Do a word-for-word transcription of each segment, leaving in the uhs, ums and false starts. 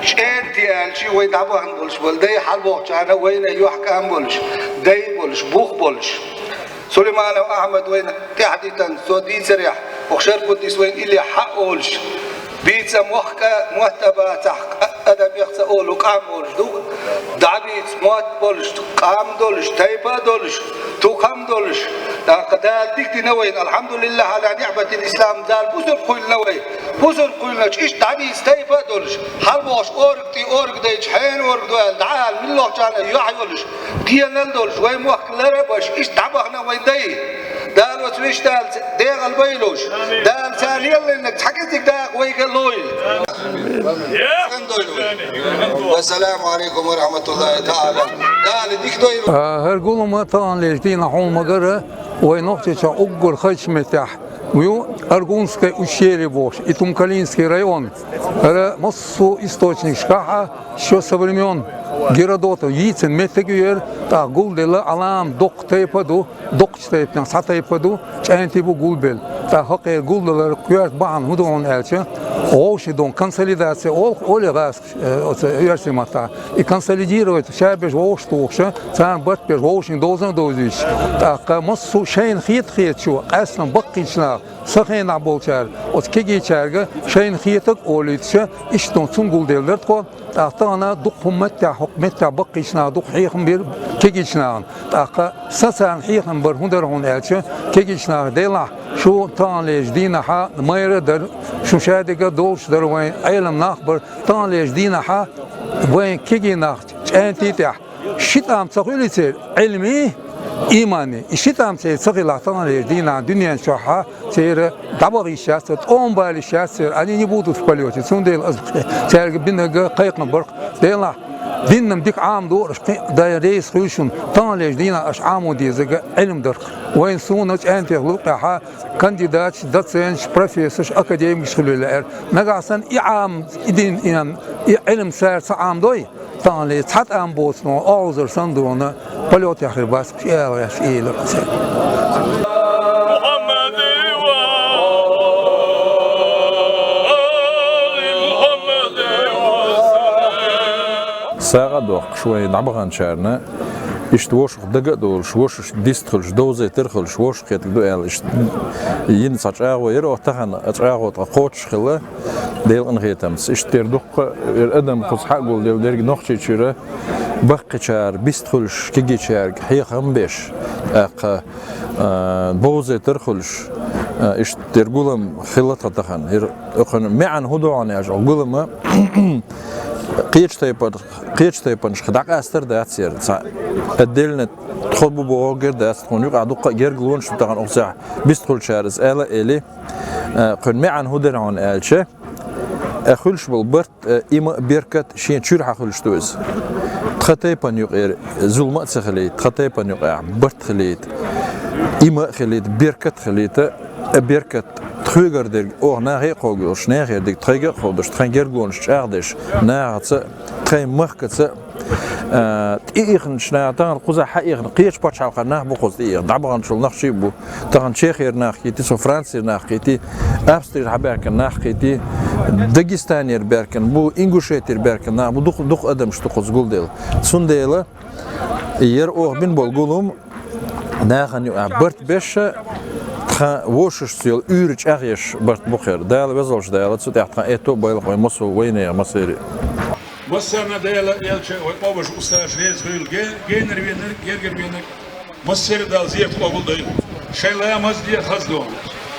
ЧӀентий аьлча вай дӀабахана болуш болу дай хьалабохчарна вайна юьхькӀам болуш, дай болуш, бух болуш. Сулайманов Ахьмад вайна тӀаьхьа дитина, цо дийцарехь, оха Шарпутдис вайна илли хьа олуш, бийца мохк а, мотт а бацахь, къа-, адам эха ца олу, къам олуш ду. ДӀабийца мотт болуш, къам долуш, тайпа а долуш, тукхам долуш. ТӀаккха Дала дика дина вайна, алхьамдулиллахь, Ӏала ниӀматил ислам, Дала бусург кхоьллина вай. Бусург кхоьллиначу иштта дӀабийца тайпа а долуш, хьалабохуш орга тӀе орга дайча, хьенан орга ду аьлла, дӀаала муьлххачарна юьхь йолуш, кхенал долуш, вай мохк лар а беш, иштта дӀабахана вайн дай. Дала оцу вуьшта аьлла декъал байлуш. Дала цара леллинарг цхьа кӀезиг дакъа вайга а лойла. Вассаламу алейкум ва рахматуллахи таала. Дала дика дойла. А, хӀара гулам таханлерчу дийнахь хьуна ма-гарра, вай Нохчийчохь уггар хазачу меттехь ю Аргунское ущелье бохуш, и Тумкалинский район. ХӀара массо а источникашкахь а, ещё со времён Геродота йийцина меттиг ю хӀара, тӀаккха гулделла Ӏалам доккха тайпа а ду, доккхачу тайпанех цхьа тайпа а ду, чӀентий бу гулбелла. ТӀаккха хӀокхеран гулдаларан коьрта бахьана хӀун ду хьуна аьлча, вовшийн дон консолидация олу, олу гӀазкхаша, э, оцу оьрсийн маттахь. И консолидировать, ша берш вовшахтухуш, царна барт беш, вовшийн довза а довзуьйтуш. ТӀаккха массо а шайна хета-хетачо, къаьсттина баккхийчу наха, сан хенахь болчара, оцу кегийчаьрга шайна хетарг олуьйтуш, иштта цунна гулделла дара тхо. ТӀаккха тахана дукха хӀума меттехь, хӀокху меттехь баккхийчу наха дукха хьехам бира кегийчу нахана. ТӀаккха сан царна хьехам бар хӀун дара хьуна аьлча, кегийчу наха, делахь, шу таханлерчу дийнахьа майра а дара, шу шадерг а долуш дара, вайн Ӏелам нах а бара. Таханлерчу дийнахьа вайн кегий нах чӀентий тӀехь ши тӀам ца хуьлий церан, Ӏилмий, иманий. И ши тӀам церан ца хилахь, таханлерчу дийнахь дуьнен чохь церан дӀабаха йиш яц, тӀом бала йиш яц церан, они не будут в полёте. Цундела аса цаьрга бинарг кхайкхам бара-кх. Делахь, динна-м дика Ӏамадо аша, кхин а дайн реза хуьлу шуна, таханлерчу дийнахь аша Ӏамо дезарг Ӏилма дара-кх. Вайн суна чӀентех луъу къаьхьа кандидаташ, доценташ, профессорш, академикаш хуьлийла лаьара. Нагахь санна и Ӏам, и дин, и, и Ӏилма цара ца Ӏамадой, таханлерчу цхьа тӀам боцу нохчо, олхазар санна дона, полётехь хир бац, ши ала гӀерташ ийлар аса. Сагъа а доккхуш вай дӀабаханчарна, иштта вовшах дага а долуш, вовшашка дистхуьлуш, довзийтар а хуьлуш, вовшах хетарг ду аьлла, иштта йина цхьа чӀагӀо яра, оха тахана а чӀагӀо тӀе кхочуш хилла, Делан къинхетамца. Иштта тера дуккха а, тера адам кхуза хьа а гулделла дерг Нохчийчуьра, баккхийчара бист хуьлуш, кегийчаьрга хьехам беш, тӀаккха, а, бовзийтар а хуьлуш, а, иштта тера гулам хилла тхан тахана. ХӀара, оха маьӀна хӀун ду хьуна аьлча, оха гулама кхечу тайпан-, кхечу тайпанашха дӀакъастар а дац хӀара. Цхьа отдельно тхо бу бохург а дац, тхуна юкъахь дуккха а гергалонаш ду тахана, оха цхьа бист хуьлучара иза ала а элий, а, кхуьнан маьӀна хӀун дара хьуна аьлча, а, хуьлуш болу барт, а, иман а, беркат а шен чуьра хьан хуьлуш ду иза. Тхан тайпана юкъера зулам а ца хилийта, тхан тайпана юкъахь барт хилийта, иман а хилийта, беркат а хилийта, а, беркат тхоьгара дерг оха нахе а кховдош, нахера дерг тхайга а кховдош, тхан гергалонаш чӀагӀдеш, нахаца а, тхайн махкаца а, а, тӀеихначу наха тахана кхузахь хьаихна, кхечу пачхьалкхера нах бу кхуза тӀеихна, дӀабаханчул нах шиъ бу. Тахана Чехера нах кхийтий, со Францера нах кхийтий, Австрера хьабаьхкина нах кхийтий, Дагестанера баьхкина бу, Ингушетера баьхкина нах бу, дукха, дукха адамаш ду кхуза гулделла. Цундела яра оха бина болу гулам нахана юкъахь барт беш, тхан вовшашца йолу уьйр чӀагӀъеш барт бу хӀара. Дала, везалш Дала, цу тӀехь тхан аьтто а, байлах а вайн массо а вайнехан массеран а. Массарна Дала, элча, вай къобаш устазаш реза хуьлда, ге-, генара венарг, гергара венарг, массеран а Дала зерат къобалдойла. Шайн ламаз де, хаза догӀу.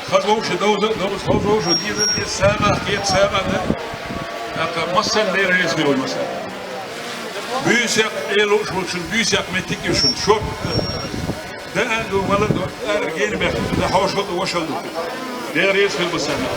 Хаза вовшийн довза а довза, хоза вовшийн дезар а деза, сагӀа а хета, сагӀа а дан. ТӀаккха массарна Дала реза хуьлда вай массарна. Буьйсанна Ӏе лууш волчун буьйсанна меттиг а ю шуна, шортта. Даа а ду, мала а ду, ара гена баьхкина ду, хьошалла а ду, вошалла а ду. Дала реза хуьлда массарна.